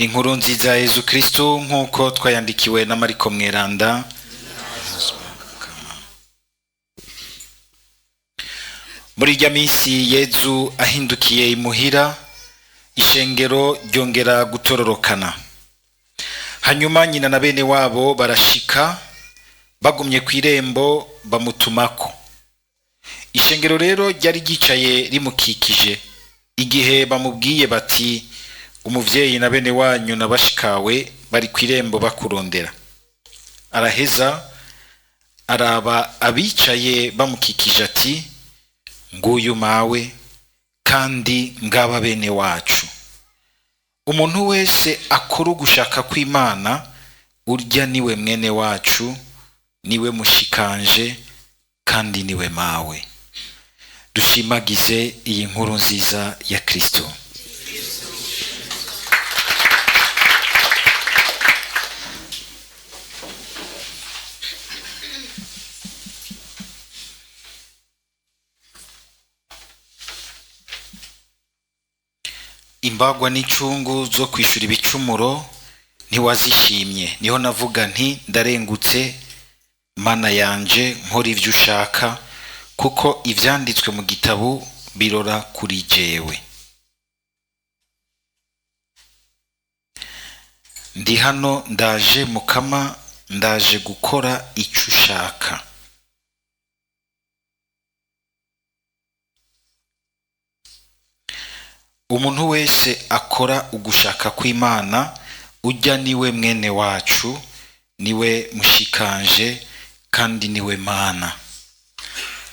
Inkuru nziza ya Yezu Kristo nk'uko twayandikiwe na Mariko Mweranda. Muri irya minsi Yezu ahindukiye imuhira, ishengero ryongera gutororokana. Hanyuma nyina na bene wabo barashika, bagumye ku irembo bamutumako. Ishengero rero ryari ryicaye rimukikije, igihe bamubwiye bati umuvyeyi na bene wanyu na bashikawe bari ku irembo bakurondera. Araheza araba abicaye bamukikije ati nguyu mawe kandi ngaba bene wacu. Umuntu wese akora ugushaka kw'Imana urya niwe mwene wacu, niwe mushikanje kandi niwe mawe. Dushimagize iyi nkuru nziza ya Kristo. Imbagwa n'icungu zo kwishura ibicumuro ntiwazishimye, niho navuga nti ndarengutse Mana yanje, nkora ivyo ushaka, kuko ivyanditswe mu gitabo birora kuri jewe. Ndi hano ndaje Mukama, ndaje gukora ico ushaka. Umuntu wese akora ugushaka kw'Imana ujya niwe mwene wacu, niwe mushikanje kandi niwe Mana.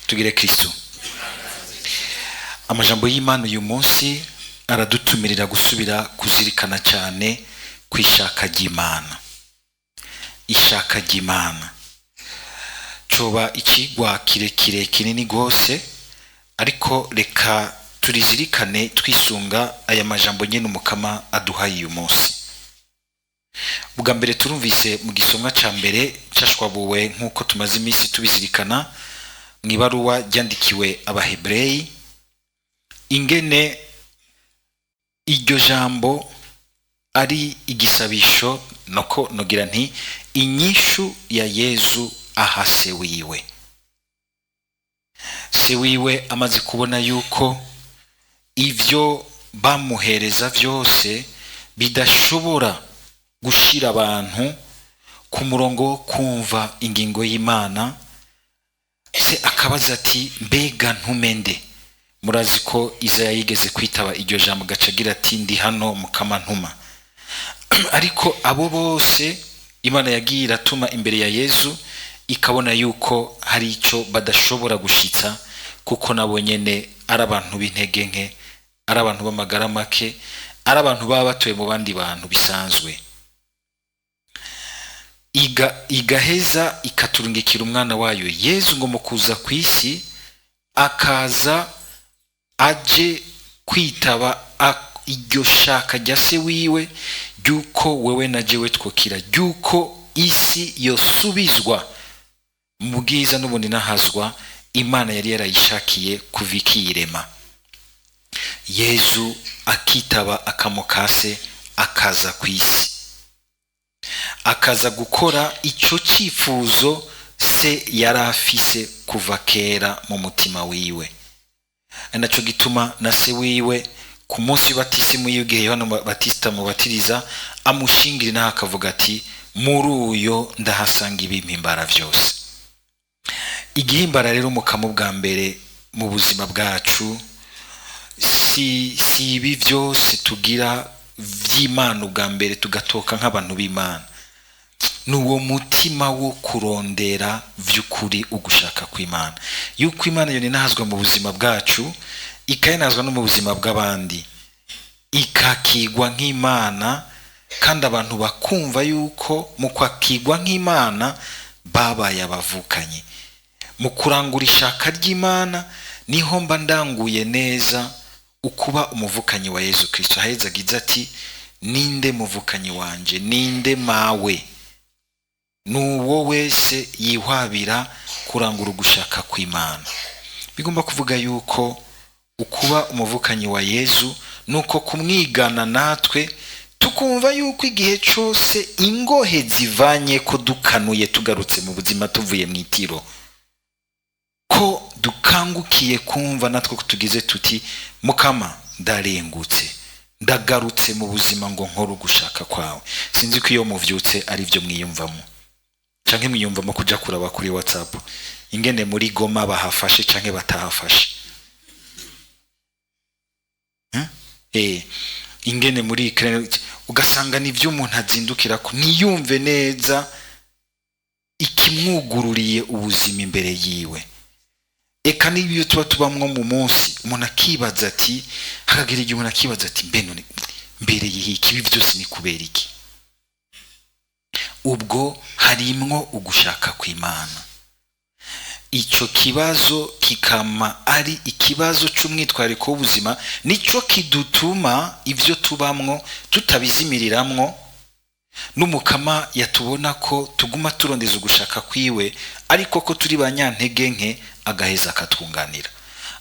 Tugire Kristo. Amajambo y'Imana uyu munsi aradutumirira gusubira kuzirikana cyane kwishaka ry'Imana. Ishaka ry'Imana coba ikigwa kirekire kinini gose, ariko reka turizirikane twisunga aya majambo nyene Umukama aduhaye uyu munsi. Bwa mbere turumvise mu gisomwa ca mbere cashwabuwe nk'uko tumaze iminsi tubizirikana mu ibaruwa ryandikiwe Abahebreyi, ingene iryo jambo ari igisabisho, noko nogira nti inyishu ya Yezu aha se wiwe. Se wiwe amaze kubona yuko ivyo bamuhereza vyose bidashobora gushira abantu ku murongo wo kumva ingingo y'Imana, se akabaza ati mbega ntumende. Murazi ko Izaya yigeze kwitaba iryo jambo gacagira ati ndi hano Mukama ntuma. Ariko abo bose Imana yagiye iratuma imbere ya Yezu, ikabona yuko hari ico badashobora gushitsa, kuko nabo nyene ari abantu b'intege nke, ari abantu b'amagara make, ari abantu baba batuye mu bandi bantu bisanzwe. Igaheza ikaturungikira umwana wayo Yezu ngo mukuza ku isi akaza aje kwitaba iryo shaka rya se wiwe ry'uko wewe na jewe twokira, ry'uko isi yosubizwa mu bwiza n'ubundi nahazwa Imana yari yarayishakiye kuva ikiyirema. Yezu akitaba akamukase akaza ku isi, akaza gukora ico cifuzo se yari afise kuva kera mu mutima wiwe. Naco gituma na se wiwe ku munsi w'batisimu y'igihe Yohana Batista mubatiriza amushingira naho akavuga ati muri uyo ndahasanga ibimpimbara vyose. Igihimbara rero Umukama bwa mbere mu buzima bwacu si ibi vyose tugira vy'Imana ubwa mbere tugatoka nk'abantu b'Imana, ni uwo mutima wo kurondera vy'ukuri ugushaka kw'Imana, yuko Imana yone nahazwa mu buzima bwacu, ikayenazwa no mu buzima bw'abandi, ikakigwa nk'Imana, kandi abantu bakumva yuko mu kwakigwa nk'Imana babaye abavukanye. Mu kurangura ishaka ry'Imana niho mba ndanguye neza ukuba umuvukanyi wa Yezu Kristo. Aheza agize ati ninde muvukanyi wanje, ninde mawe? Nuwo wese yihwabira kurangura ugushaka kw'Imana. Bigomba kuvuga yuko ukuba umuvukanyi wa Yezu nuko kumwigana natwe Tukumva yuko igihe cyose ingohe zivanye ko dukanuye tugarutse mu buzima tuvuye mu itiro, ko dukangukiye kumva natwe tugize tuti: "Mukama, ndarengutse, ndagarutse mu buzima ngo nkore ugushaka kwawe." Sinzi ko iyo muvyutse ari byo mwiyumvamo, canke mwiyumvamo kuja kuraba kuri WhatsApp ingene muri Goma bahafashe canke batahafashe. Ingene muri Ukraine, ugasanga nivyo umuntu azindukira ko niyumve neza ikimwugururiye ubuzima imbere yiwe. Eka n'ibyo tuba tubamwo mu munsi, umuntu akibaza ati, hakagira igihe umuntu akibaza ati: "Mbe none mbereye iki? Ibi byose ni kubera iki?" Ubwo harimwo ugushaka kw'Imana. Icyo kibazo kikama ari ikibazo cy'umwitwariko w'ubuzima, nicyo kidutuma ibyo tubamwo tutabizimiriramwo, n'Umukama yatubona ko tuguma turondeza ugushaka kwiwe, ariko ko turi banyantege nke, agaheza akatwunganira,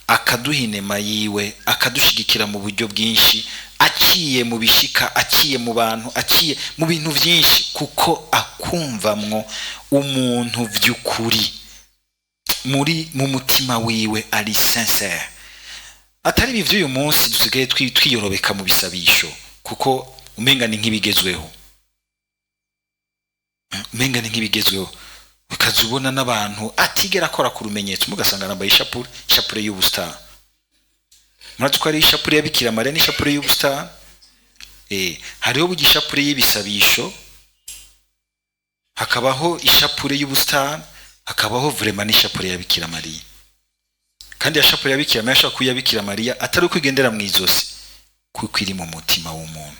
akaduha inema yiwe, akadushigikira mu buryo bwinshi, aciye mu bishika, aciye mu bantu, aciye mu bintu byinshi, kuko akumvamwo umuntu by'ukuri muri mu mutima wiwe ari sincère, atari ibi by'uyu munsi dusigaye twiyorobeka mu bisabisho, kuko umenga ni nk'ibigezweho, umenga ni nk'ibigezweho. Ukaza ubona n'abantu atigera akora ku rumenyetso, mugasanga arambaye ishapure, ishapure y'ubustar. Murazi ko hari ishapure ya Bikira Mariya n'ishapure y'ubustar. Hariho burya ishapure y'ibisabisho, hakabaho ishapure y'ubustar, hakabaho vraiment n'ishapure ya Bikira Mariya. Kandi ya shapure ya Bikira Mariya ashobora kuba iya Bikira Mariya atari uko igendera mu izosi, kuko iri mu mutima w'umuntu,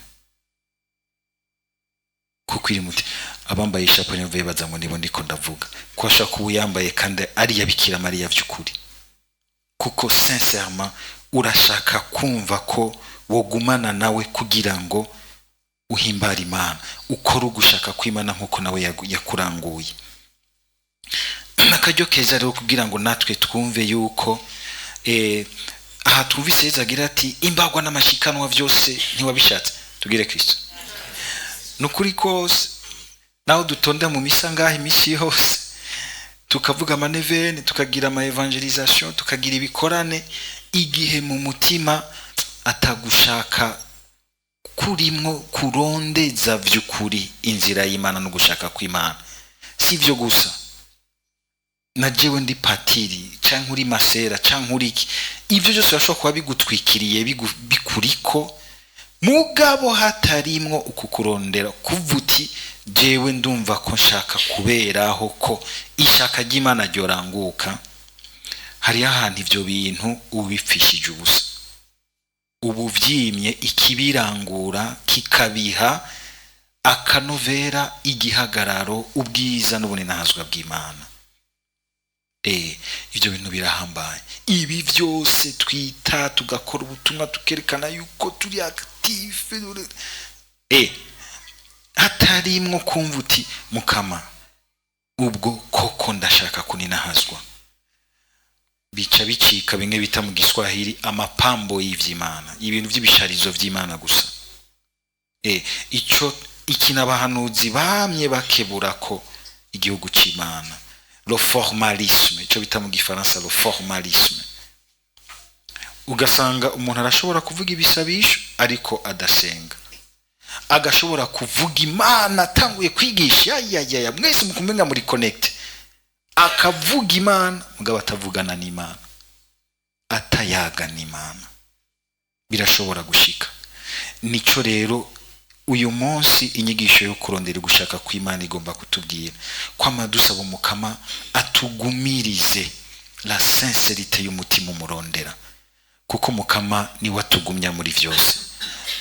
kuko iri muti. Abambaye ishapure mvuye baza ngo nibo ndiko ndavuga, ko ashobora kuba uyambaye kandi ari iya Bikira Mariya by'ukuri, kuko sincèrement urashaka kumva ko wogumana nawe kugira ngo uhimbare Imana, ukore ugushaka kw'Imana nk'uko nawe yakuranguye. Akaryo keza rero kugira ngo natwe twumve yuko aha twumvise Yezu agira ati: "Imbagwa n'amashikanwa byose ntiwabishatse." Tugire Kristo. Ni ukuri kose, naho dutonda mu misa ngaha iminsi yose, tukavuga ama neuvaines, tukagira ama évangélisation, tukagira ibikorane, igihe mu mutima atagushaka kurimwo kurondeza vy'ukuri inzira y'Imana no gushaka kw'Imana. Si ivyo gusa, na jewe ndi patiri canke uri masera canke uri iki, ivyo byose birashobora kuba bigutwikiriye, bikuriko, mugabo hatarimwo uku kurondera kuva uti: "Jewe ndumva ko nshaka kuberaho ko ishaka ry'Imana ryoranguka." Hariho ahantu ivyo bintu ubipfishije ubusa, ubu vyimye ikibirangura, kikabiha akanovera, igihagararo, ubwiza n'ubuninahazwa bw'Imana. Ibyo bintu birahambaye. Ibi byose twita tugakora ubutumwa, tukerekana yuko turi actif, hatarimwo kumva uti: "Mukama, ubwo koko ndashaka kuninahazwa," bica bicika bimwe bita mu Giswahili amapambo y'ivy'Imana, ibintu by'ibisharizo vy'Imana gusa. Ico ikintu abahanuzi bamye bakebura ko igihugu c'Imana, le formalisme, ico bita mu Gifaransa le formalisme. Ugasanga umuntu arashobora kuvuga ibisabisho ariko adasenga, agashobora kuvuga Imana atanguye kwigisha, ya mwese mukumenga muri connecté, akavuga Imana mugabo atavugana n'Imana, atayaga n'Imana. Birashobora gushika. Nico rero uyu munsi inyigisho yo kurondera gushaka kw'Imana igomba kutubwira kwama dusaba Umukama atugumirize la sincérité y'umutima umurondera, kuko Mukama niwe atugumya muri vyose.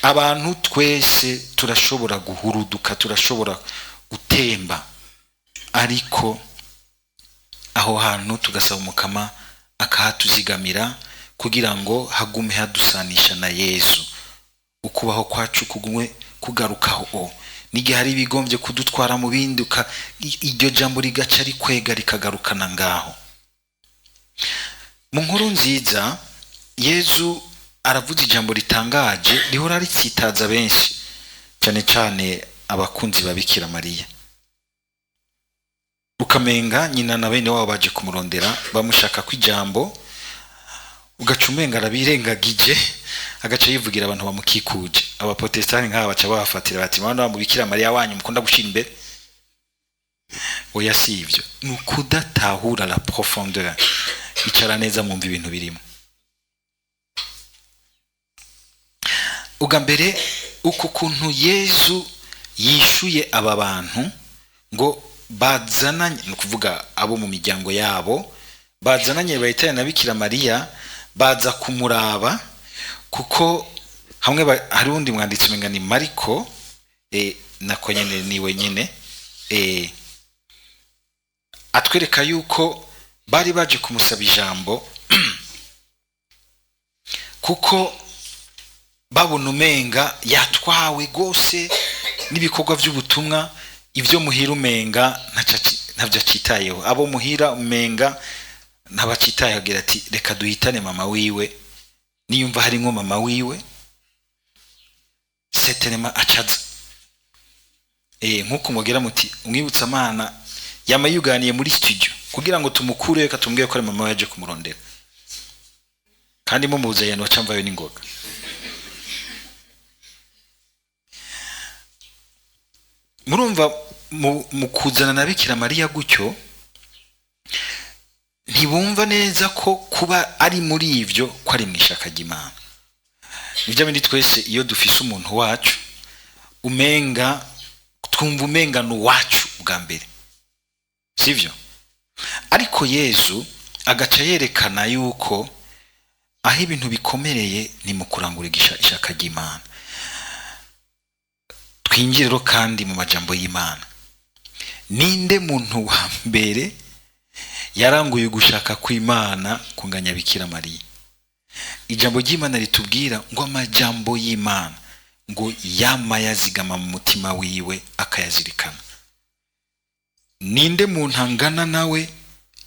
Abantu twese turashobora guhuruduka, turashobora gutemba, ariko aho hantu tugasaba Umukama akahatuzigamira kugira ngo hagume hadusanisha na Yezu, ukubaho kwacu kugume kugarukaho. O n'igihe hari ibigombye kudutwara mu bindi, iryo jambo rigaca rikwega rikagarukana ngaho. Mu nkuru nziza, Yezu aravuze ijambo ritangaje rihora ritsitaza benshi. Cyane cyane abakunzi ba Bikira Mariya, ukamenga nyina na bene wabo baje kumurondera bamushaka ko ijambo, ugaca umenga arabirengagije, agaca yivugira abantu bamukikuje. Abaprotestani nk'aba baca babafatira bati: "Mwana wa Bikira Mariya wanyu mukunda gushira imbere." Oya, si ivyo, ni ukudatahura la profondeur. Icara neza mwumva ibintu birimo. Ubwa mbere, uku kuntu Yezu yishuye aba bantu ngo bazananye, ni ukuvuga abo mu miryango yabo bazananye bahitanye na Bikira Mariya, baza kumuraba, kuko hamwe hari undi mwanditsi umenga ni Mariko, nako nyene ni wenyene, atwereka yuko bari baje kumusaba ijambo kuko babona umenga yatwawe rwose n'ibikorwa by'ubutumwa, ibyo muhira umenga ntabyo acitayeho, abo muhira umenga ntabacitayeho. Agira ati: "Reka duhitane mama wiwe, niyumva harimo mama wiwe setenema acaza." Nk'uko mubwira muti umwibutsa amana yama yuganiye muri studio kugira ngo tumukure, reka tumubwire ko ari mama we yaje kumurondera, kandi mumubuza yantu wacamvayo n'ingoga. Murumva mu kuzana na Bikira Mariya gutyo, ntibumva neza ko kuba ari muri ivyo ko ari mu ishaka ry'Imana. Nivyo bindi twese iyo dufise umuntu wacu umenga twumva umenga ni uwacu bwa mbere, sivyo? Ariko Yezu agaca yerekana yuko aho ibintu bikomereye ni mu kurangura ishaka ry'Imana. Twinjire rero kandi mu majambo y'Imana. Ninde muntu wa mbere yaranguye ugushaka kw'Imana kunganya Bikira Mariya? Ijambo ry'Imana ritubwira ngo amajambo y'Imana ngo yama yazigama mu mutima wiwe akayazirikana. Ninde muntu angana nawe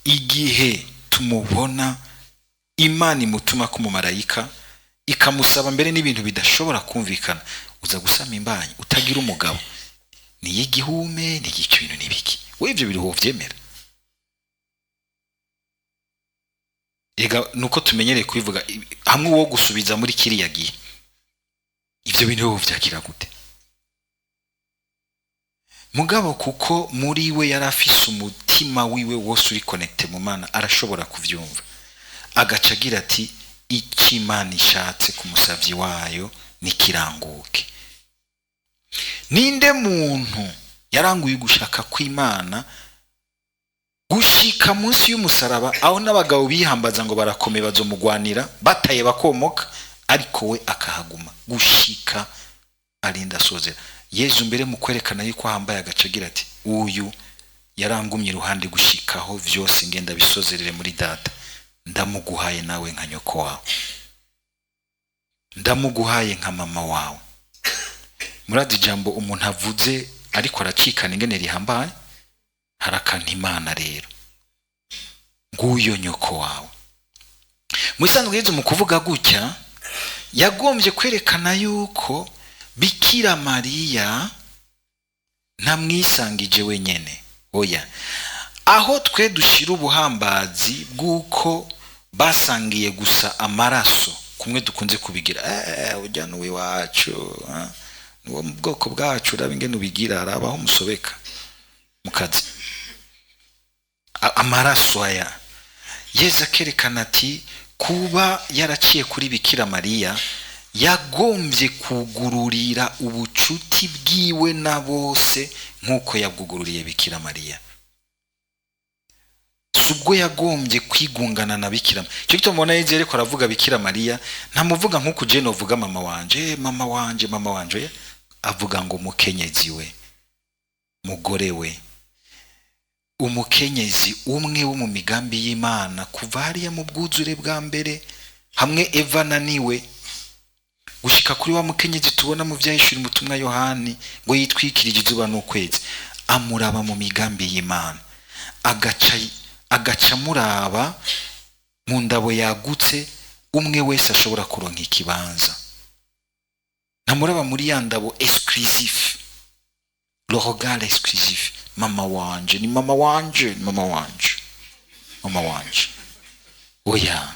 igihe tumubona Imana imutuma ko umumarayika ikamusaba mbere n'ibintu bidashobora kumvikana, uza gusama imbanyi utagira umugabo, ni igihume, ni igice, ibintu nibiki we ivyo biriho vyemera? Ega nuko tumenyereye kubivuga hamwe wo gusubiza muri kiriya gihe, ivyo bintu bo vyakira gute? Mugabo kuko muri we yari afise umutima wiwe wose uri connecté mu Mana, arashobora kuvyumva, agaca agira ati: "Icyo Imana ishatse ku musavyi wayo nikiranguke." Ninde muntu yaranguye ugushaka kw'Imana gushika munsi y'umusaraba, aho n'abagabo bihambaza ngo barakome bazomugwanira bataye bakomoka, ariko we akahaguma gushika arinda asozera? Yezu mbere mu kwerekana yuko ahambaye, agace agira ati: "Uyu yarangumye iruhande gushikaho vyose ngenda bisozerere muri Data, ndamuguhaye nawe nka nyoko wawe, ndamuguhaye nka mama wawe." Murazi ijambo umuntu avuze ariko aracikana ingene rihambaye, harakanta Imana rero, nguyo nyoko wawe. Mu isanzwe Yezu mu kuvuga gutya yagombye kwerekana yuko Bikira Mariya ntamwisangije wenyene. Oya, aho twe dushira ubuhambazi bw'uko basangiye gusa amaraso, kumwe dukunze kubigira, ujya n'uwiwacu, nuwo mu bwoko bwacu, uraba ingene ubigira, arabaho musobeka mu kazi amaraso aya. Yezu akerekana ati kuba yaraciye kuri Bikira Mariya yagombye kugururira ubucuti bwiwe na bose nk'uko yabwugururiye Bikira Mariya. Si ubwo yagombye kwigungana na Bikira Mariya. Icyo gituma mubona Yezu ariko aravuga Bikira Mariya, ntamuvuga nk'uko je novuga mama wanje, mama wanje, mama wanje, oya. Avuga ngo mukenyezi we, mugore we, umukenyezi umwe wo mu migambi y'Imana kuva hariya mu bwuzure bwa mbere hamwe Eva ananiwe, gushika kuri wa mukenyezi tubona mu vyahishura umutumwa Yohani ngo yitwikirije izuba n'ukwezi. Amuraba mu migambi y'Imana, agaca amuraba mu ndabo yagutse, umwe wese ashobora kuronka ikibanza. Ntamuraba muri ya ndabo exclusif, le regard exclusif. Mama wanje ni mama wanje, ni mama wanje, mama wanje. Oya,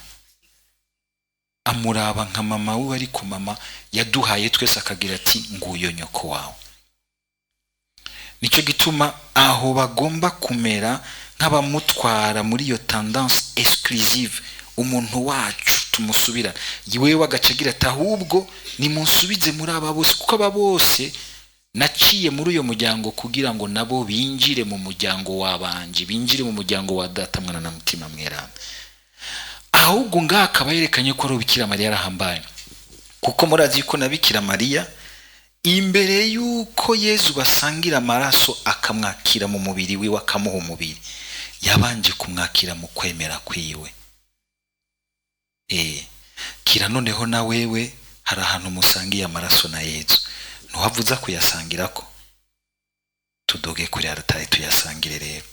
amuraba nka mama wiwe, ariko mama yaduhaye twese, akagira ati: "Nguyo nyoko wawe." Nicyo gituma aho bagomba kumera nk'abamutwara muri iyo tendance exclusive, umuntu wacu tumusubira wewe, agaca agira ati: "Ahubwo nimunsubize muri aba bose, kuko aba bose naciye muri uyu muryango kugira ngo nabo binjire mu muryango wabanje, binjire mu muryango wa Data, Mwana na Mutima Mweranda." Ahubwo ngaha akaba yerekanye ko ari Bikira Mariya arahambaye, kuko murazi ko na Bikira Mariya, imbere y'uko Yezu basangira amaraso, akamwakira mu mubiri wiwe, akamuha umubiri, yabanje kumwakira mu kwemera kwiwe. Kira noneho na wewe hari ahantu musangiye amaraso na Yezu, ntuhavuza kuyasangirako. Tudoge kuri aratari tuyasangire rero.